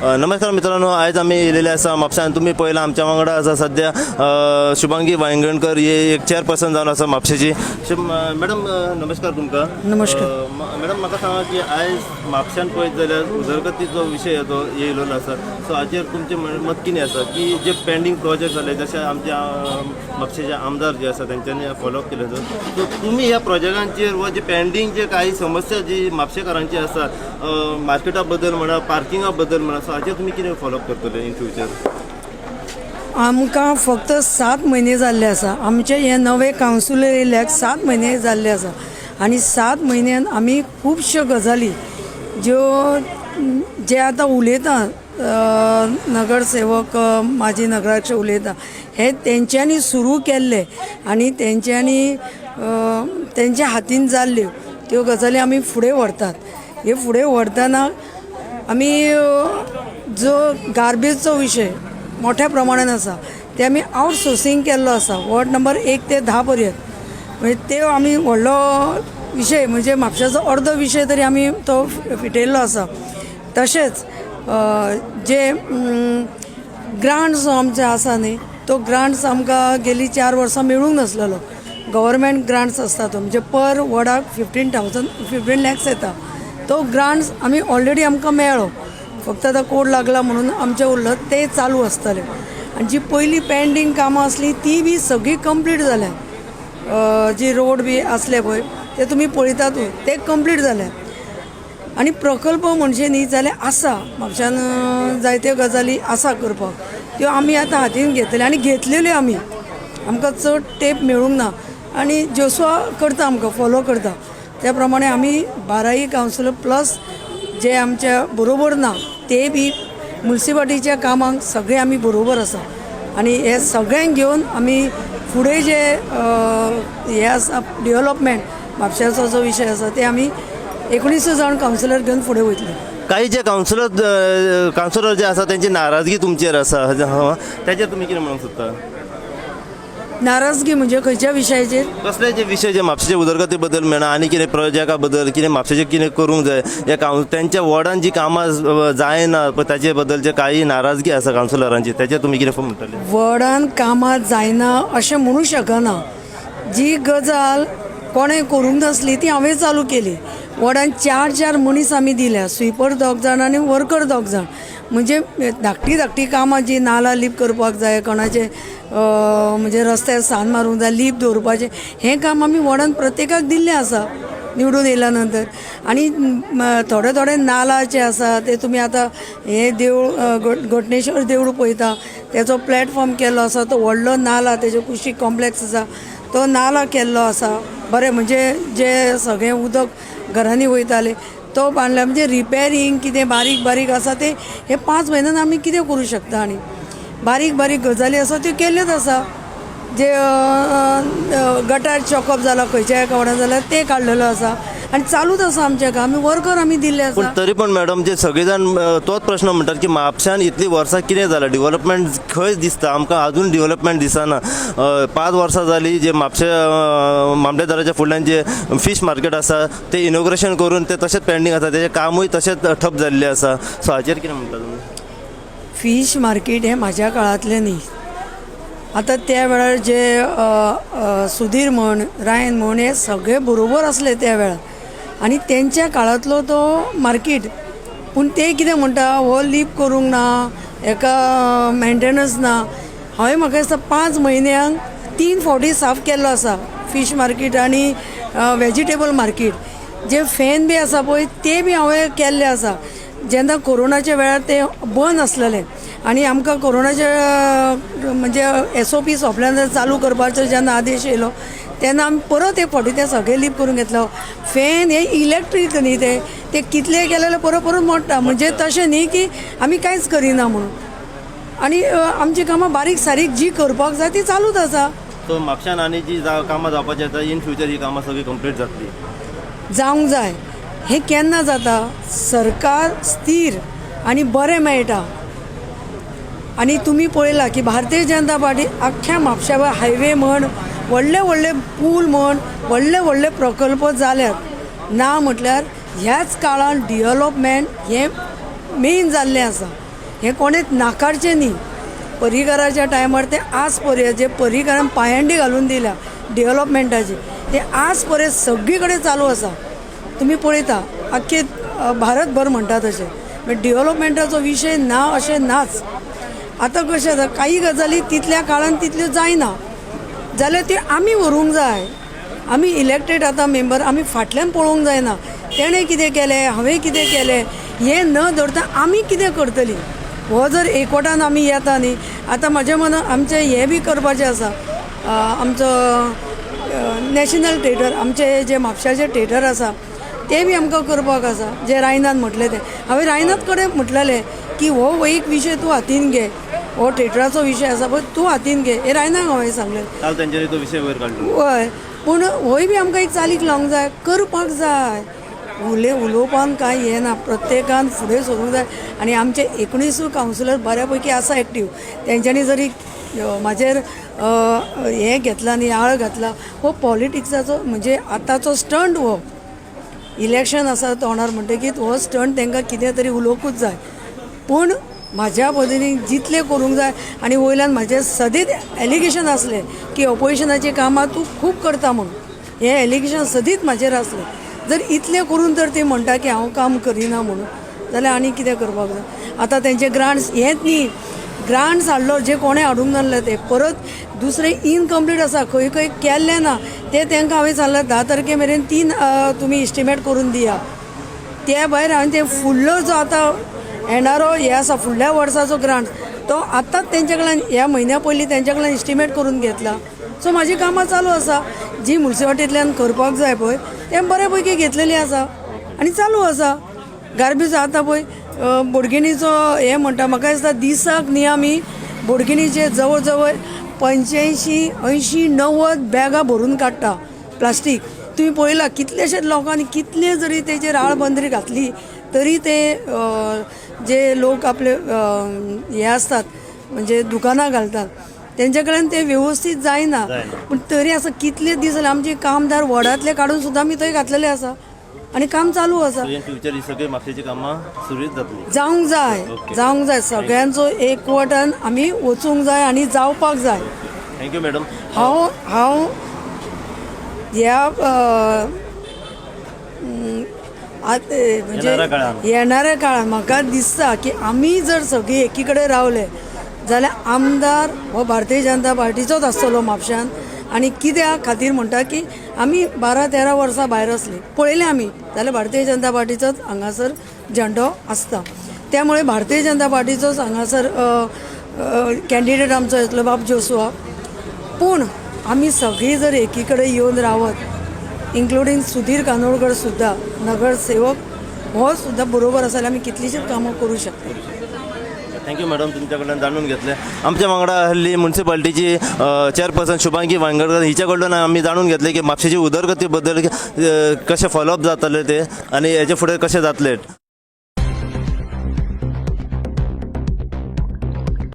नमस्कार मित्रांनो, आयज आमी येयलेले आसा म्हापशान. तुमी पळयला, आमच्या वांगडा आसा सद्या शुभांगी वायंगणकर, ही एक चेअरपर्सन जावन आसा म्हापशेची. मॅडम, नमस्कार तुमकां. नमस्कार. मॅडम, म्हाका सांगा की आयज म्हापशान पळयत जाल्यार उदरगतीचो विशय तो येयलेलो आसा. सो हाचेर तुमचें मत कितें आसा की जे पेंडींग प्रोजेक्ट जाले, जशे आमचे म्हापशेचे आमदार जे आसा तेंच्यांनी फॉलोअप केले, सो तुमी ह्या प्रोजेक्टांचेर वा जे पेंडींग जे काही समस्या जी म्हापशेकारांची आसा, मार्केटा बद्दल म्हणा, पार्किंगा बद्दल म्हणा, सो हाचेर तुमी कितें फॉलोअप करतले इन फ्युचर? आमकां फक्त 7 म्हयने जाल्ले आसा. आमचे हे नवे कावन्सिलर येयल्याक 7 म्हयने जाल्ले आसा आनी 7 म्हयन्यान आमी खुबश्यो गजाली ज्यो जे आतां उलयता, नगरसेवक, माजी नगराध्यक्ष उलयता, हे तेंच्यांनी सुरू केल्ले आनी तेंच्यांनी तेंच्या हातीन जाल्ल्यो त्यो गजाली आमी फुडें व्हरतात. हे फुडें व्हरतना आमी जो गार्बेजचो विशय मोठ्या प्रमाणान आसा ते आमी आवटसोर्सिंग केल्लो आसा वॉर्ड नंबर 1 ते 10 पर्यंत. म्हणजे ते आमी व्हडलो विशय, म्हणजे म्हापशाचो अर्दो विशय तरी आमी तो फिटयल्लो आसा. तशेंच जे ग्रांट्स आमचे आसा न्ही, तो ग्रांट्स आमकां गेली 4 वर्सां मेळूंक नासलेलो. गव्हर्मेंट ग्रांट्स आसता तो, म्हणजे पर वॉर्डाक 15,000, 15 लॅक्स येता. तो ग्रांट्स आमी ऑलरेडी आमकां मेळ्ळो, फक्त आतां कोड लागला म्हणून आमचें उरलं. ते चालू आसतले आनी जी पयलीं पेंडींग कामां आसलीं ती बी सगळीं कंप्लीट जाल्या. जी रोड बी आसले पळय, ते तुमी पळयतातूय, ते कंप्लीट जाल्या. आनी प्रकल्प म्हणजे न्ही जाल्यार आसा, म्हापशान जायत्यो गजाली आसा करपाक, त्यो आमी आतां हातीन घेतले आनी घेतलेल्यो आमी. आमकां चड तेंप मेळूंक ना आनी जोसवा करता, आमकां फॉलो करता. त्या प्रमाणे आमी बाराय कावन्सिलर प्लस जे आमच्या बरोबर ना ते बी मुन्सिपालिटीच्या कामाक सगळे आमी बरोबर आसा आनी हे सगळ्यांक घेवन आमी फुडें जे हे आसा, डेवलपमेंट म्हापशाचो जो विशय आसा, ते आमी 19 जाण कावन्सिलर घेवन फुडें वयतले. काही जे कावन्सिलर कावन्सिलर जे आसा तेंची नाराजगी तुमचेर आसा, तेचेर तुमी कितें म्हणूंक सोदता? नाराजगी म्हणजे खंयच्या विशयाचेर? कसले जे विशय, जे म्हापशेचे उदरगती बद्दल म्हणा आनी कितें प्रोजेक्टा बद्दल, कितें म्हापशेचें कितें करूंक जाय, ह्या तेंच्या वॉर्डान जी कामां जायना पळय, ताचे बद्दल जे काही नाराजगी आसा कावन्सिलरांची, तेचेर तुमी कितें म्हणटले? वॉर्डान कामां जायना अशें म्हणू शकना. जी गजाल कोणें करूंक नासली ती हांवें चालू केली. वॉर्डान चार चार मनीस आमी दिल्या, स्विपर दोग जाण आनी वर्कर दोग जाण. म्हणजे धाकटी धाकटी कामां जी नाला लीप करपाक जाय, कोणाचे म्हणजे रस्त्यार सान मारूंक जाय, लीप दवरपाचें, हें काम आमी वॉर्डान प्रत्येकाक दिल्लें आसा निवडून येयल्या नंतर. आनी थोडे थोडे नालाचे आसा ते तुमी आतां हें देवूळ, घटनेश्वर देवूळ पळयता, तेचो प्लॅटफॉर्म केल्लो आसा. तो व्हडलो नाला, तेजे कुशीक कॉम्प्लेक्स आसा, तो नाला केल्लो आसा. बरें, म्हणजे जे सगळें उदक घरांनी वयतालें तो बांदला. म्हणजे रिपेरींग कितें बारीक बारीक आसा ते हे 5 म्हयन्यान आमी कितें करूं शकता आनी बारीक बारीक गजाली आसा त्यो केल्ल्योच आसा. जे गटार चॉकअप जाला खंयच्याय एका वॉर्डान जाल्यार ते काडलेलो आसा आनी चालूच आसा आमचें काम. आमी वर्कर आमी दिल्ले पूण आसा. तरी पण मॅडम, जे सगळे जाण तोच प्रश्न म्हणटात की म्हापशान इतलीं वर्सां कितें जालां, डेवलपमेंट खंय दिसता आमकां? अजून डेवलपमेंट दिसना. 5 वर्सां जालीं, जे म्हापशे मामलेदाराच्या फुडल्यान जे फीश मार्केट आसा ते इनॉग्रेशन करून ते तशेंच पेंडींग आसा. तेजें कामूय तशेंच ठप जाल्लें आसा. सो हाचेर कितें म्हणटा तुमी? फीश मार्केट हें म्हाज्या काळांतलें न्ही. आतां त्या वेळार जे अ, अ, सुधीर म्हण, रायन म्हण, हे सगळे बरोबर आसले त्या वेळार आनी तेंच्या काळांतलो तो मार्केट. पूण ते कितें म्हणटा, हो लीप करूंक ना, हेका मेंटेनन्स ना. हांवें म्हाका दिसता 5 म्हयन्यांक तीन फावटी साफ केल्लो आसा फीश मार्केट आनी वेजिटेबल मार्केट. जे फॅन बी आसा पळय, ते बी हांवें केल्ले आसा. जेन्ना कोरोनाच्या वेळार ते बंद आसलेले आनी आमकां कोरोनाच्या म्हणजे एसओपी सोंपल्या नंतर चालू करपाचो जेन्ना आदेश येयलो, तेन्ना आमी परत एक फावटी ते सगळे लीप करून घेतलो. फॅन हे इलेक्ट्रीक न्ही, ते ते कितले केले जाल्यार परत परत मोडटा. म्हणजे तशें न्ही की आमी कांयच करिना म्हणून. आनी आमची कामां बारीक सारीक जी करपाक जाय ती चालूच आसा. सो म्हापशान आनी जी कामां जावपाची आसा, इन फ्युचर ही कामां सगळीं कंप्लीट जातली? जावंक जाय. हें केन्ना जाता? सरकार स्थीर आनी बरें मेळटा. आनी तुमी पळयलां की भारतीय जनता पार्टी आख्ख्या म्हापशा हायवे म्हण, व्हडले व्हडले पूल म्हण, व्हडले व्हडले प्रकल्प जाल्यात. ना म्हटल्यार ह्याच काळान डिवेलॉपमेंट हें मेन जाल्लें आसा. हें कोणेच नाकारचें न्ही. पर्रीकाराच्या टायमार ते आज पर्यंत जे पर्रीकारान पायंडी घालून दिल्या डेवलपमेंटाची, ते आज पर्यंत सगळी कडेन चालू आसा. तुमी पळयता आख्खे भारतभर म्हणटा तशें. मागीर डेवलपमेंटाचो विशय ना अशें नाच. आतां कशें जाता, काही गजाली तितल्या काळान तितल्यो जायना जाल्यार त्यो आमी व्हरूंक जाय. आमी इलेक्टेड आतां मेंबर, आमी फाटल्यान पळोवंक जायना तेणें कितें केलें, हांवें कितें केलें हें न धरता आमी कितें करतलीं हो जर एकवटान आमी येता न्ही. आतां म्हाज्या मनान आमचें हें बी करपाचें आसा, आमचो नॅशनल थेटर, आमचें जें म्हापशाचें थेटर आसा तें बी आमकां करपाक आसा. जें रायनान म्हटलें तें हांवें रायनाथ कडेन म्हटलेलें की हो एक विशय तूं हातीन घे, हो थेटराचो विशय आसा पळय तूं हातीन घे, हें रायनाक हांवें सांगलें. काल तेंच्यांनी तो विशय वयर काडलो. हय, पूण होय बी आमकां एक चालीक लावंक जाय, करपाक जाय. उलोवपान कांय हें ना, प्रत्येकान फुडें सरूंक जाय. आनी आमचे 19 कावन्सिलर बऱ्या पैकी आसा एक्टीव. तेंच्यांनी जरी म्हाजेर हें घेतलां न्ही, आळ घातला, हो पॉलिटिक्साचो म्हणजे आतांचो स्टंट. हो इलेक्शन आसा तोंडार म्हणटकीत हो स्टंट तांकां कितें तरी उलोवंकूच जाय. पूण म्हाज्या पद्दतीन जितलें करूंक जाय. आनी वयल्यान म्हाजें सदींच एलिगेशन आसलें की ऑपोजिशनाचीं कामां तूं खूब करता म्हूण, हें एलिगेशन सदींच म्हाजेर आसलें. जर इतलें करून जर ती म्हणटा की हांव काम करिना म्हणून, जाल्यार आनी कितें करपाक जाय? आतां तेंचे ग्रांट्स हेंच न्ही, ग्रांट्स हाडलो जे कोणें हाडूंक नासले ते परत दुसरें इनकम्प्लीट आसा, खंय खंय केल्लें ना तें तांकां हांवें सांगलें 10 तारखे मेरेन 3 तुमी इस्टिमेट करून दिया. त्या भायर हांवें ते फुडलो जो आतां येणारो हे आसा फुडल्या वर्साचो ग्रांट, तो आतांच तेंच्या कडल्यान ह्या म्हयन्या पयलीं तेंच्या कडल्यान इस्टिमेट करून घेतला. सो म्हाजी कामां चालू आसा, जी मुन्सिपाल्टींतल्यान करपाक जाय पळय तें बऱ्या पैकी घेतलेली आसा आनी चालू आसा. गार्बेज आतां पळय बोडगिणीचो हें म्हणटा, म्हाका दिसता दिसाक न्ही आमी बोडगिणीचे जवळ जवळ 85 80 90 बॅगां भरून काडटा प्लास्टीक. तुमी पळयला कितलेशेच लोकांनी कितले जरी तेजेर आळबंदरी घातली तरी ते जे लोक आपले हे आसतात म्हणजे दुकानां घालतात तेंच्या कडल्यान ते वेवस्थीत जायना. पूण तरी आसा कितले दीस जाले आमचे कामदार वडांतले काडून सुद्दां आमी थंय घातलेले आसा आनी काम चालू आसा. इन फ्युचर ही सगळी म्हापशेची कामां सुरळीत जातली. जावंक जाय, जावंक जाय. सगळ्यांचो एकवटान आमी वचूंक जाय आनी जावपाक जाय. Thank you madam. हांव हांव ह्या म्हणजे येणाऱ्या काळान. येणाऱ्या काळान म्हाका दिसता की आमी जर सगळीं एकी कडेन रावले जाल्यार आमदार हो भारतीय जनता पार्टीचोच आसतलो म्हापश्यान. आनी कित्या खातीर म्हणटा की आमी 12-13 वर्सां भायर आसली, पळयलें आमी, जाल्यार भारतीय जनता पार्टीचोच हांगासर झेंडो आसता. त्यामुळे भारतीय जनता पार्टीचोच हांगासर कॅन्डिडेट आमचो येतलो बाब जोसुआ. पूण आमी सगळीं जर एकी कडेन येवन रावत, इन्क्लुडींग सुधीर कानोळकर सुद्दां नगरसेवक हो सुद्दां बरोबर आसा जाल्यार आमी कितलींशींच कामां करूं शकता. Thank you madam, तुमच्या कडल्यान जाणून घेतले. आमच्या वांगडा हल्ली मुन्सिपाल्टीची चेअरपर्सन शुभांगी वांगडकर, हिच्या कडल्यान आमी जाणून घेतले की म्हापशेची उदरगती बद्दल कशें फॉलोअप जातले ते आनी हेचे फुडें कशें जातले.